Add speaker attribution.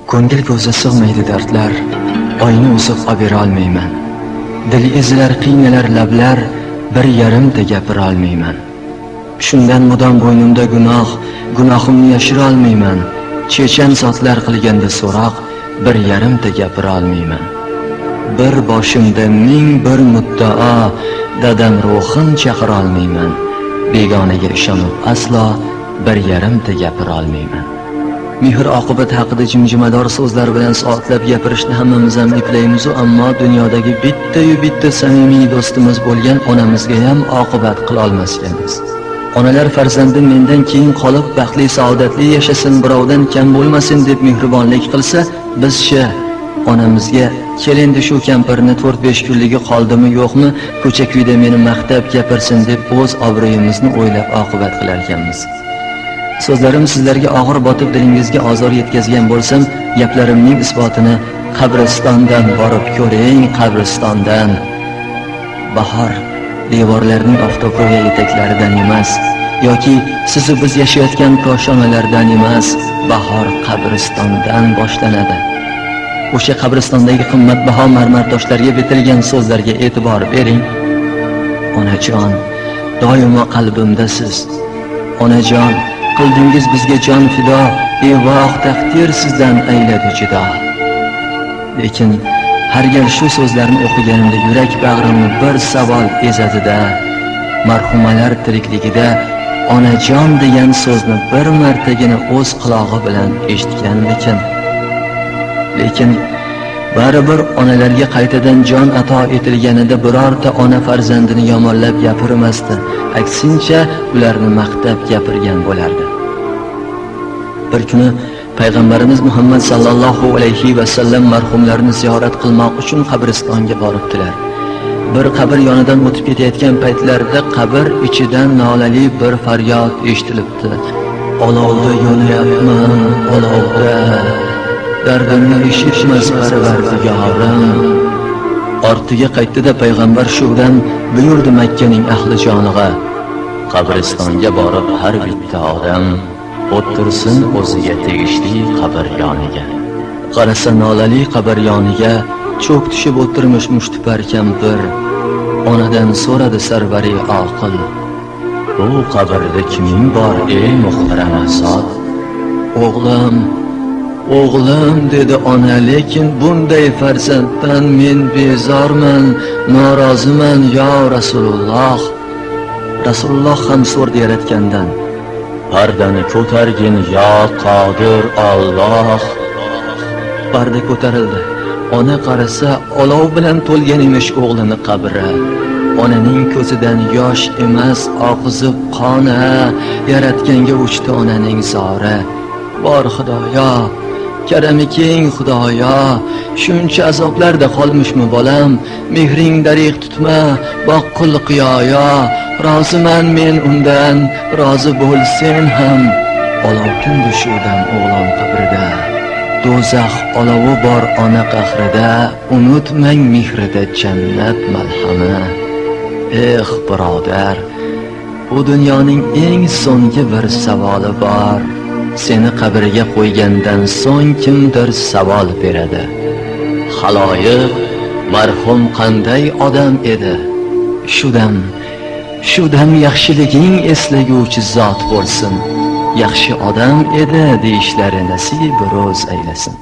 Speaker 1: Ko'ngil ko'zga sig'maydi dardlar, oyni uzib oberolmayman. Dil ezilar, qiynalar lablar, bir yarimta gapira olmayman. Shundan mudom bo'ynimda gunoh, gunohimni yashira olmayman. Chechan zotlar qilganda so'roq, bir yarimta gapira olmayman. Bir boshimda ming bir muddao, dadam ruhim chaqira olmayman. Begonaga ishonib aslo bir yarimta gapira olmayman. Mehr oqibat haqida jimjimador so'zlar bilan soatlab gapirishni hammamiz ham eplaymiz-u, ammo dunyodagi bitta-yu bitta samimiy do'stimiz bo'lgan onamizga ham oqibat qila olmas ekanmiz. Onalar farzandim mendan keyin qolib baxtli saodatli yashasin, birovdan kam bo'lmasin deb mehribonlik qilsa, bizcha onamizga kel endi shu kampirni 4-5 kunligi qoldimi yo'qmi, ko'cha-kuyda meni maqtab gapirsin deb o'z obro'yimizni o'ylab oqibat qilar ekanmiz. So'zlarim sizlarga og'ir botib dilingizga ozor yetkazgan bo'lsam, gaplarimning isbotini qabristondan borib ko'ring, qabristondan. Bahor devorlarning oftobro'ya etaklaridan emas, yoki sizu biz yashayotgan koshonalardan emas, bahor qabristondan boshlanadi. O'sha qabristondagi qimmatbaho marmar toshlarga bitilgan so'zlarga e'tibor bering. Onajon, doimo qalbimdasiz. Onajon, qildingiz bizga jon fido, evoh taqdir sizdan ayladi judo. Lekin har gal shu so'zlarni o'qiganimda yurak bag'rimni bir savol ezadida, marhumalar tirikligida onajon degan so'zni bir martagina o'z qulog'i bilan eshitganmikin? Lekin baribir onalarga qaytadan jon ato etilganida birorta ona farzandini yomonlab gapirmasdi, aksincha ularni maqtab gapirgan bo'lardi. Bir kuni Payg'ambarimiz Muhammad sallallohu alayhi va sallam marhumlarni ziyorat qilmoq uchun qabristonga boribdilar. Bir qabr yonidan o'tib ketayotgan paytlarida qabr ichidan nolali bir faryod eshitilibdi. Olovda yonyapman, olovda. Dardimni eshitmas Parvardigorim. Ortiga qaytdi-da payg'ambar shudan buyurdi Makkaning ahli jonig'a. Qabristonga borib har bitta odam o'tirsin o'ziga tegishli qabr yoniga. Qarasa nolali qabr yoniga cho'k tushib o'tirmish mushtipar kampir. Onadan so'radi sarvari oqil: "Bu qabrda kiming bor ey muhtaram zot?" "O'g'lim, o'g'lim," dedi ona, "lekin bunday farzanddan men bezorman, noroziman yo Rasululloh." Rasululloh ham so'rdi yaratgandan: "Pardani ko'targin yo Qodir Alloh." Parda ko'tarildi. Ona qarasa olov bilan to'lgan emish o'g'lini qabri. Onaning ko'zidan yosh emas, oqizib qona, yaratganga uchdi onaning zori. Bor Xudoyo, karami keng Xudoyo, shuncha azoblarda qolmishmi bolam? Mehring dariq tutma, boqqul qiyoyo, roziman men undan, rozi bo'l sen ham. Olov tindi shu dam o'g'lon qabrida, do'zax olovi bor ona qahrida, unutmang mehrida jannat malhami. Eh birodar, bu dunyoning eng so'nggi bir savoli bor. Seni qabrga qo'ygandan so'ng kimdir savol beradi. Xaloyiq, marhum qanday odam edi? Shu dam yaxshiliging eslaguvchi zot bo'lsin. Yaxshi odam edi deyishlari nasib ro'z aylasin.